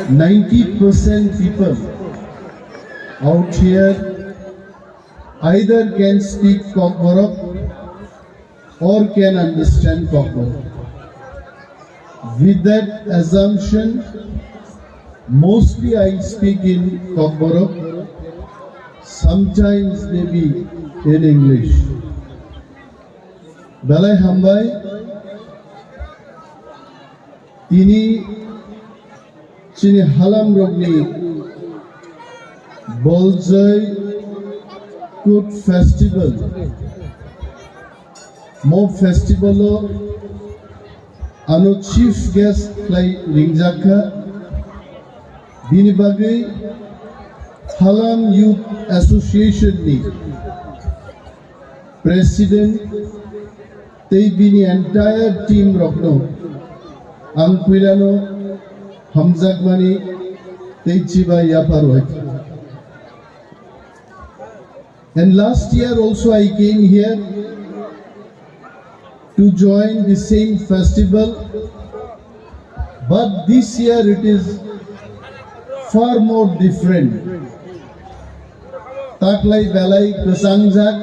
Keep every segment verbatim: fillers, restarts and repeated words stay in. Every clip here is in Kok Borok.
ninety percent people out here either can speak Kokborok or can understand Kokborok. With that assumption, mostly I speak in Kokborok, sometimes maybe in English. Belai hambai, tini chini halam rokni Bolzoi Kut Festival. Mo festival o ano chief guest khlai ringjak kha. Bini bagwi Halam Youth Association ni President tei bini entire team rokno ang puilano hamjakmani tei chibai yaphar rwui. And last year also I came here to join the same festival, but this year it is far more different. Taklai belai kwchangjak,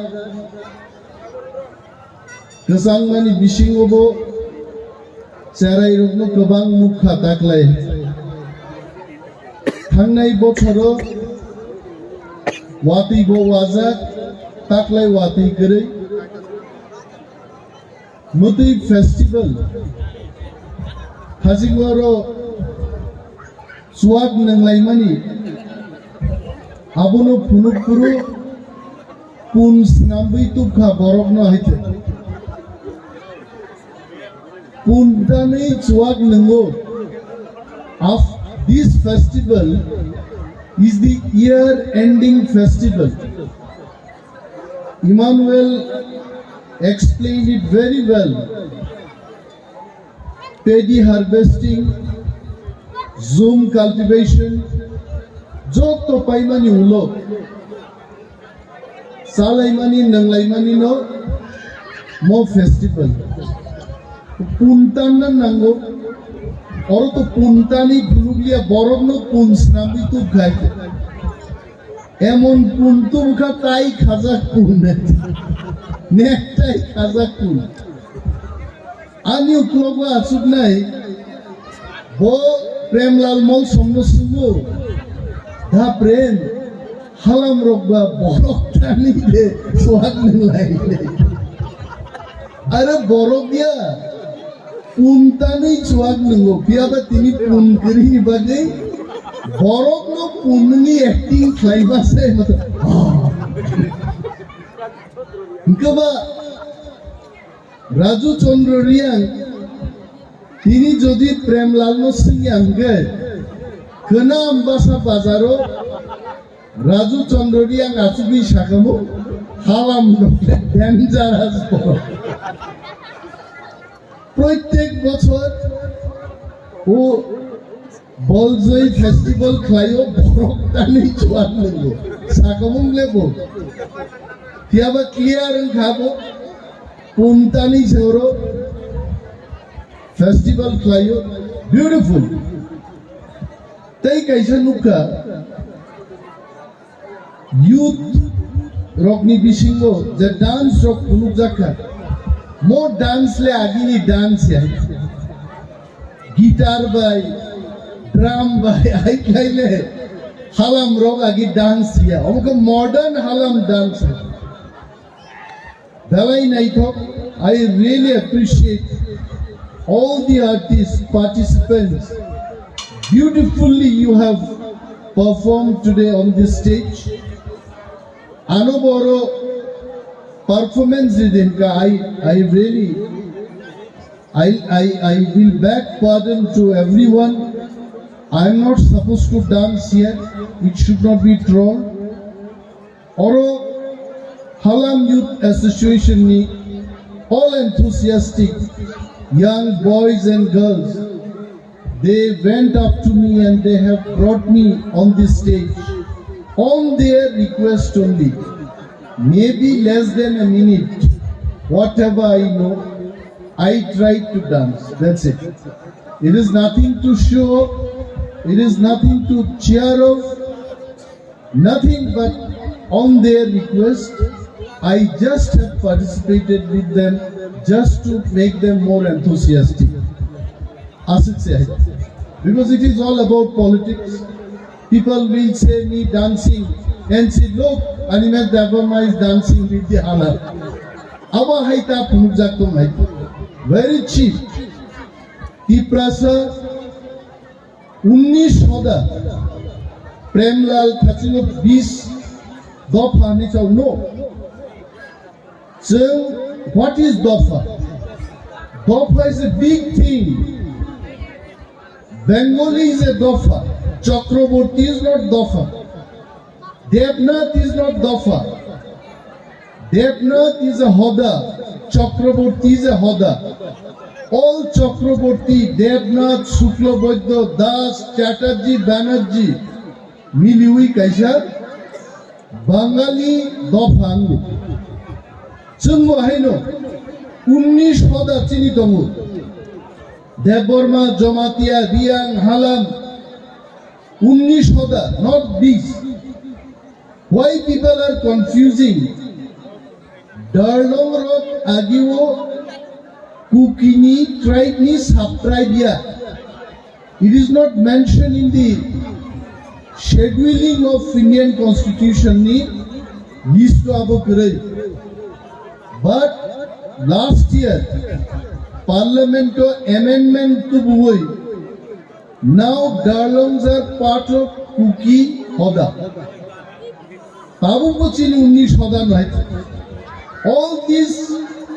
kwchangmani bisingo bo cherai rokno kwbang nukha taklai. Thangnai bochoro watwi bo wajak, taklai watwi kwrwi. Mwtwi festival hajik oro chuak nwnglaimani abono phunuk phuru pun snamwi tubkha borokno haithe. Puntanwi chuak nwngo. Of this festival is the year ending festival. Emmanuel explained it very well. Paddy harvesting, jhum cultivation, joto paimani ulo chalaimani, nanglaimani no mo festival. Puntan na nango, oro to puntani phunukliya borok no pun snamwi tubkhai. Emon pun tubkha tai khajak pun. Nek tai khajak pun. Ani uklogo achuknai bo Premlal Molsomno swngwi, "Da Prem, halam rok ba borok tani de chuak nwnglai." Are borok ya, pun tani chuak nwngo, phiya ba tini pun kwrwini bagwi borokno punni acting khlaiba se. Hwnkhe ba Raju Chandra Reang, tini jodi Premlal no swngya hwnkhe, khwnam basa bazaro Raju Chandra Reang achugwi sakamo, "Halam rok le dangerous borok." Proitek bochor o Bolzoi festival khlaio, borok tani chuak nwngo. Sakamung lebo. Phiya ba clear wngkha bo. Puntani se oro festival khlaio. Beautiful. Tei kaisa nukha. Youth rokni bisingo je dance rok phunukjak kha, mo dance le agini dance ya. Guitar bai, drum bai, ai khlai le halam rok agi dance ya. Omo khe modern halam dance. Belai naithok, I really appreciate all the artists, participants. Beautifully you have performed today on this stage. Ano boro performance ri dinka, I, I really, I, I, I will beg pardon to everyone. I am not supposed to dance here. It should not be trolled. Oro Halam Youth Association ni all enthusiastic young boys and girls, they went up to me and they have brought me on this stage on their request only. Maybe less than a minute, whatever I know, I tried to dance. That's it. It is nothing to show. It is nothing to cheer of, nothing but on their request. I just have participated with them just to make them more enthusiastic. Asik se hai. Because it is all about politics. People will say me dancing and say, "Look, Animesh Debbarma is dancing with the Hala." Abo hai ta phunukjak tong hai. Very cheap. Tiprasa unnish hoda Premlal Thachino bis dopha ni chao no. Chwng, what is dopha? Dopha is a big thing. Bengali is a dopha. Chakraborty is not dopha. Devnath is not dopha. Devnath is a hoda. Chakraborty is a hoda. All Chakraborty, Devnath, Shukla Baidya, Das, Chatterjee, Banerjee, miliwi kaisa Bangali dopha wngo. Chwngbo haino unnish hoda chini tongo. Debbarma, Jamatia, Reang, Halam, unnish hoda, not bis. Why people are confusing? Darlong rok agio Kukini tribe ni sub-tribe ya. It is not mentioned in the scheduling of Indian Constitution ni list o abo kwrwi. But last year Parliament o amendment tubuwi now Darlongs are part of Kuki Hoda. Tabukbo chini unnish hoda nai. All these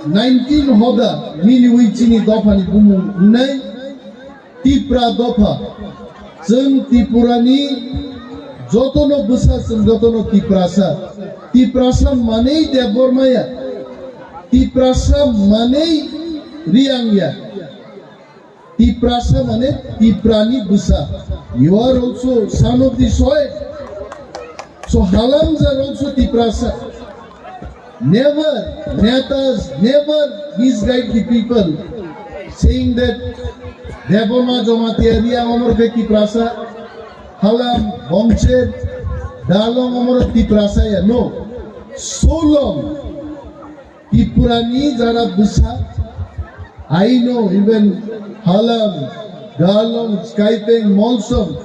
nineteen hoda miliwi chini dophani bumung wngnai Tipra dopha. Chwng Tripurani jotono bwsa, chwng jotono Tiprasa. Tiprasa manwi Debbarmaya. Tiprasa manwi Reangya. Tiprasa mane Tiprani bwsa. You are also son of the soil. So Halams are also Tiprasa. Never, netas, never misguide the people saying that Debbarma Jamatia Reang omor khe Tiprasa, Halam, Bomcher, Darlong omor Tiprasa ya. No. So long Tripurani jara bwsa, I know even Halam, Darlong, Skaipeng, Molsom,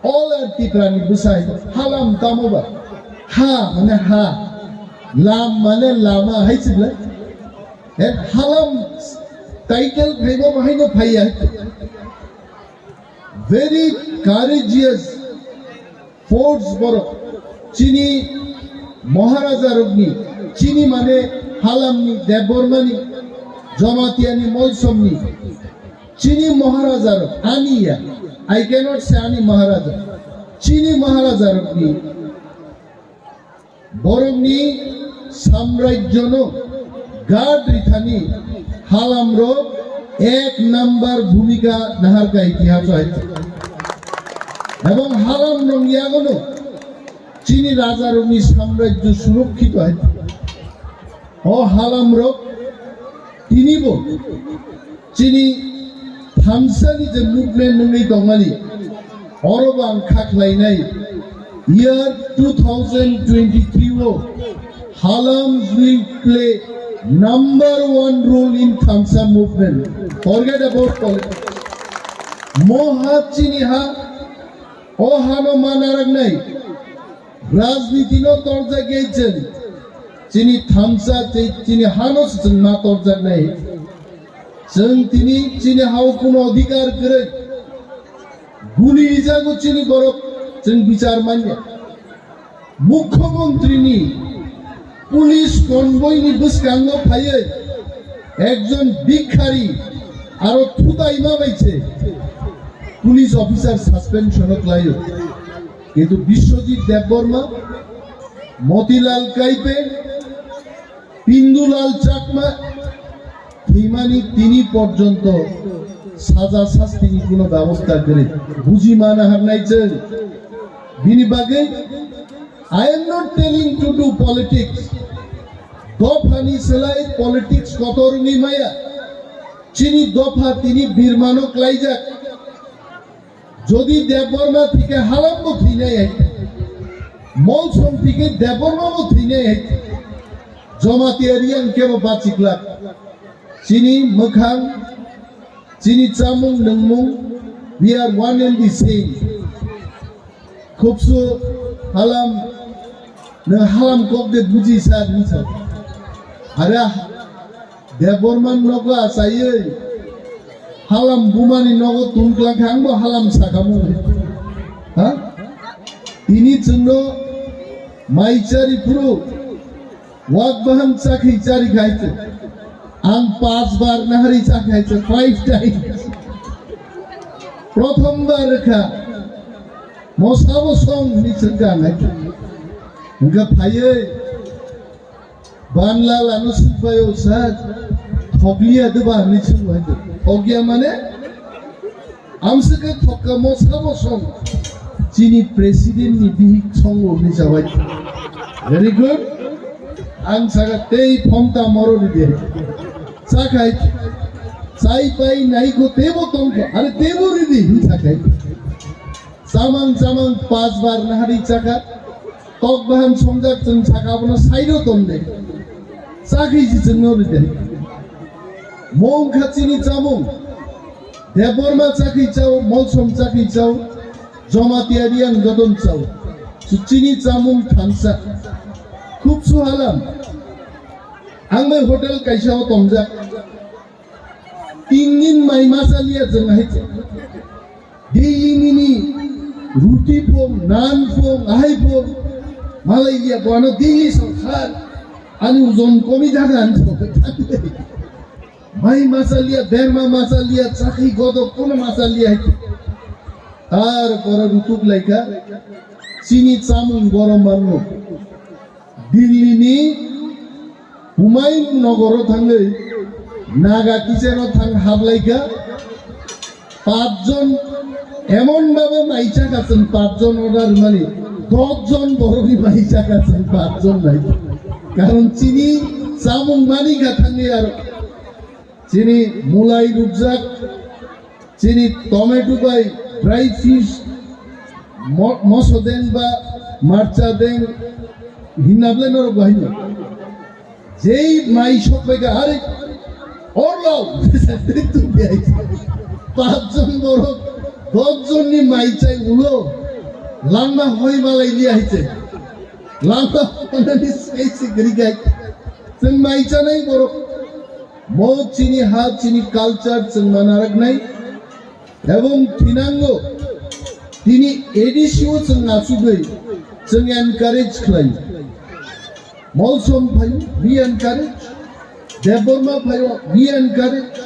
all are Tripurani bwsa. Halam tamo ba? Ha, mane ha. Lam mane lama, hai sibla. And Halam title phaiba bahai no phaiya. Very courageous. Force borok, chini Maharaja rokni, chini mane Halamni, Debbarmani, Jamatiani, Molsomni, chini Maharaja rok, ani ya, I cannot say ani Maharaja, chini Maharaja rokni, borokni samrajyono guard rithani Halamrok ek number bhumika naharkha itihaso hai. Ebong Halamrok yagono chini rajarokni samrajyo surokkhito hai. O Halamrok tinibo chini thamsani je movement nungwi tongmani, oro bo ang kha khlainai, year two thousand twenty-three o Halams will play number one role in Thamsa movement. Forget about politics. Mo ha chini ha, o hano ma naraknai. Rajniti no torjak yai chwng. Chini thamsa tei chini hano se chwng ma torjaknai. Chwng tini chini hao kuno adhikar kwrwi. Guli rijago chini borok chwng bichar manya. Mukhyamantrini police convoy ni bwskango phaiwi ekjon bhikhari aro thutaima bai se police officer suspension o khlaio. Kintu Biswajit Debbarma, Motilal Kaipe, Pindulal Chakma thwimani tini porjonto saja sastini kuno bebosta kwrwi. Buji mana harnai chwng. Bini bagwi I am not telling to do politics. Dophani slai politics kotor wngwi maya. Chini dopha tini birmano klaijak. Jodi Debbarma thike Halam bo thwinai hai. Molsom thike Debbarma bo thwinai hai. Jamatia Riang kebo bachiklak. Chini mwkhang, chini chamung nungmung, we are one and the same. Khubsu Halam, nwng Halam kok de buji sa hinsa. Ara, Debbarma nogo achaiwi, Halam bumani nogo tungklang khe ang bo Halam sakhamu. Ha? Tini chwngno mai chari phuru, wak baham chakhi chari khai chwng. Ang pas bar nahari chakhai chwng, five times. Prothom bar kha, mosabo song ni chwng kha ngai. Hingkha phaiwi, Banla lano sukbayo sa, thokliya de ba hinwi sung hai de. Thokya mane? Amswkhe thokka mo sabo song. Chini president ni bihik songo hinwi sabai. Very good. Ang saka tei phonta moro ridi. Sakai. Sai pai nai ko tebo tongko. Are tebo ridi hin sakai. Chamang chamang pas bar nahari chakha. Tok bahan songjak chwng saka abono saido tonde. Chakhi si chwngno ride. Mong kha chini chamung. Debbarma chakhi chao, Molsom chakhi chao, Jamatia Riang joton chao. Su chini chamung thangsa. Khub suhalam. Ang bai hotel kaisa o tongjak. Tin din mai masaliya chwng hai. Daily nini ruti phung, naan phung, ahai phung, malai ya buano daily songkha, ani ujon komi jaga ani songkha. Mai masaliya, berma masaliya, chakhi godok kono masaliya hai. Tar pore rutuk laikha, chini chamung borom manno. Delhi ni Humayun Nogoro thangwi Naga kichero thang hablaikha. Pachjon emon bhabe maichakha chwng pachjon order mani, doshjon borokni maichakha chwng pachjon nai. Karon chini chamung mani kha thangwi aro chini mulai rukjak, chini tomato bai dry fish, mo-, moso deng ba marcha deng hinna bwlai norok bo haino. Jei mai sok bai ka, "Are, orlok." Pachjon borok, doshjon ni mai chai ulo, langma hoi malai liya hai chai. Langma hoi malai sai se gari gai. Chwng mai chanai borok. Mo chini ha, chini culture chwng manaraknai. Ebong thinango tini A D C o chwng achugwi chwng encourage khlai. Molsom phaio, we encourage. Debbarma phaio, we encourage.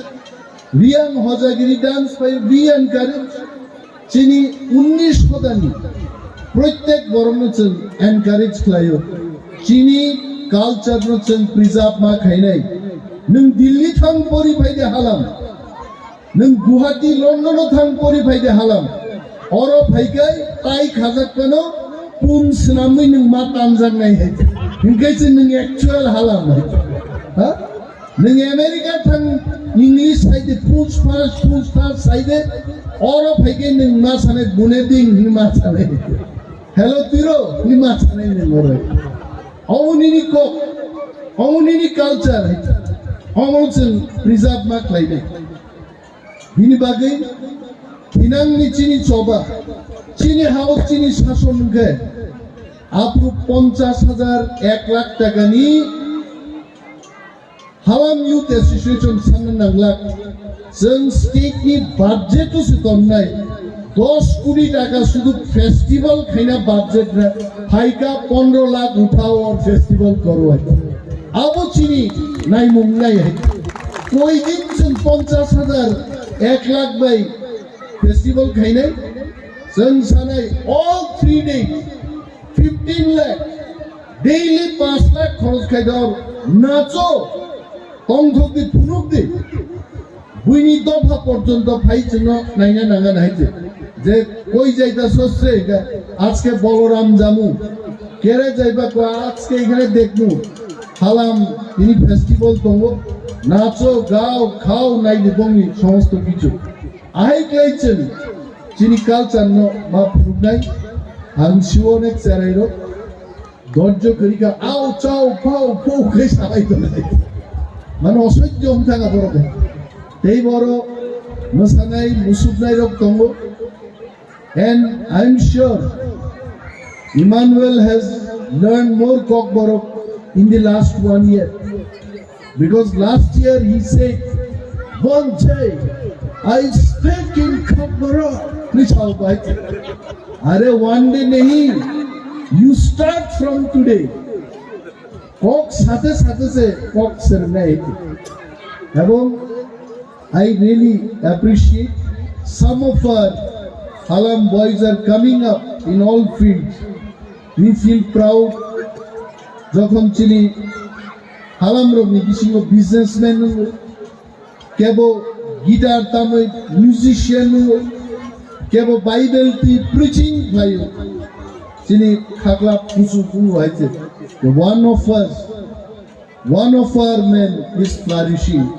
Riang Hojagiri dance phaio, we encourage. Chini unnish hodani prottek borokno chwng encourage khlaio. Chini culture no chwng preserve ma khainai. Nwng Delhi thang pori phai de halam. Nwng Guwahati, London o thang pori phai de halam. Oro phai kai tai khajak kano pun swnamwi nwng ma tanjak nai hai. Hinkhe se nwng actual halam hai. Ha? Nwng America thang English sai de, push pass, push pass sai de, oro phai khe nwng ma sanai, bune ding hinwi ma sanai. Hello, tiro, hinwi ma sanai nwng oro. Omo nini kok, omo nini culture, omo chwng preserve ma khlai de. Bini bagwi thinangni chini choba, chini hao chini sason hwnkhe aphuru ponchash hajar, ek lakh takani Halam Youth Association sanna nanglak, chwng state ni budget o se tonnai, dos koti taka sudu festival khaina budget re phaika pondro lakh uthao or festival korwai. Abo chini naimung nai hai. Koi din chwng ponchash hajar, ek lakh bai festival khainai, chwng sanai all three days. Fifteen lakh, daily panch lakh khoros khai dor, nacho, tongthok di, phunuk di. Buini dopha porjonto phai chwngno naina nanga nai je. Je koi jaita sosre ga, ajke Boloram jamu. Kere jaiba ko ajke ekhane dekmu. Halam tini festival tongo. Nacho, gao, khao, nai di bongni somosto kichu. Ahai klai chwng. Chini culture no ma phunuknai, ang siwo onek cherai rok, dorjo kwrwi kha, au, chau, pau, pau khe sabai tongnai. Mane osojjo wng thang borok. Tei boro mwsanai, musuknai rok tongo. And I'm sure Emmanuel has learned more Kokborok in the last one year. Because last year he said, "Bonchai, I speak in Kokborok." Please, how about it? Are one day nahi, you start from today. Kok sate sate se kok sernai. Ebong I really appreciate some of our Halam boys are coming up in all fields. We feel proud. Jokhon chini Halam rokni bisingo businessman nungo, kebo guitar tamwi musician nungo, kebo Bible twi preaching khlaio. Chini khakla pusu pusu hai se. The one of us, one of our men is flourishing.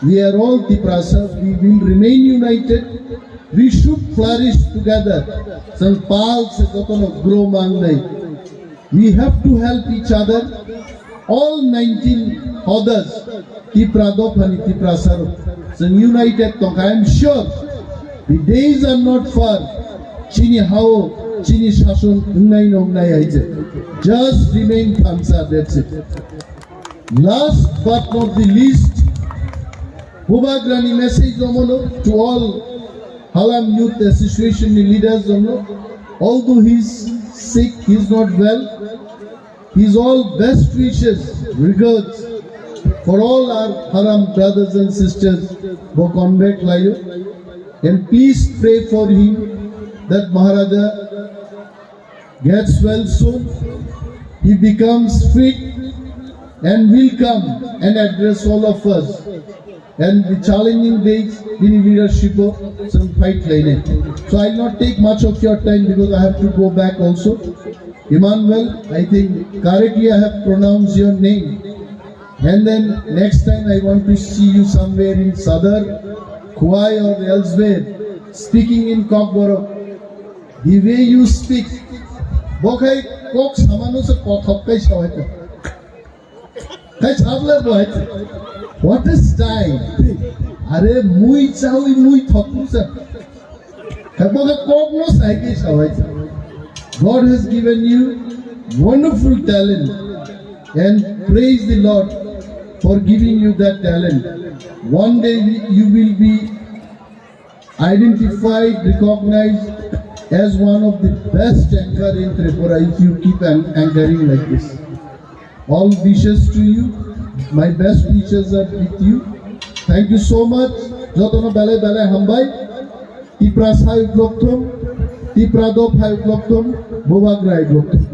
We are all Tiprasa. We will remain united. We should flourish together. Chwng pal se jotono grow mangnai. We have to help each other. All nineteen others, Tipra dophani Tiprasa rok, chwng united tongkha. I am sure the days are not far. Chini hao, chini shason wngnai no wngnai hai je. Just remain thansa, that's it. Last but not the least, Bubagrani message jomono to all Halam Youth Association ni leaders jomono. Although he is sick, he is not well, his all best wishes, regards for all our Halam brothers and sisters bo convey khlaio. And please pray for him that Maharaja gets well soon, he becomes fit and will come and address all of us. And the challenging days, bini leadership o chwng fight khlainai. So I'll not take much of your time because I have to go back also. Emmanuel, I think correctly I have pronounced your name. And then next time I want to see you somewhere in Sadar, Khowai or elsewhere, speaking in Kokborok. The way you speak, bo khai kok samano se kothok kai sawai ta. Khai sabla bo hai. What a style. Are mui chawi mui thokku sa. Khai bo khai kok no sai kai sawai ta. God has given you wonderful talent and praise the Lord for giving you that talent. One day you will be identified, recognized as one of the best anchor in Tripura if you keep an- anchoring like this. All wishes to you. My best wishes are with you. Thank you so much. Jotono belai belai hambai. Tipra sai uklokthum, Tipra do phai uklokthum, Bubagra uklokthum.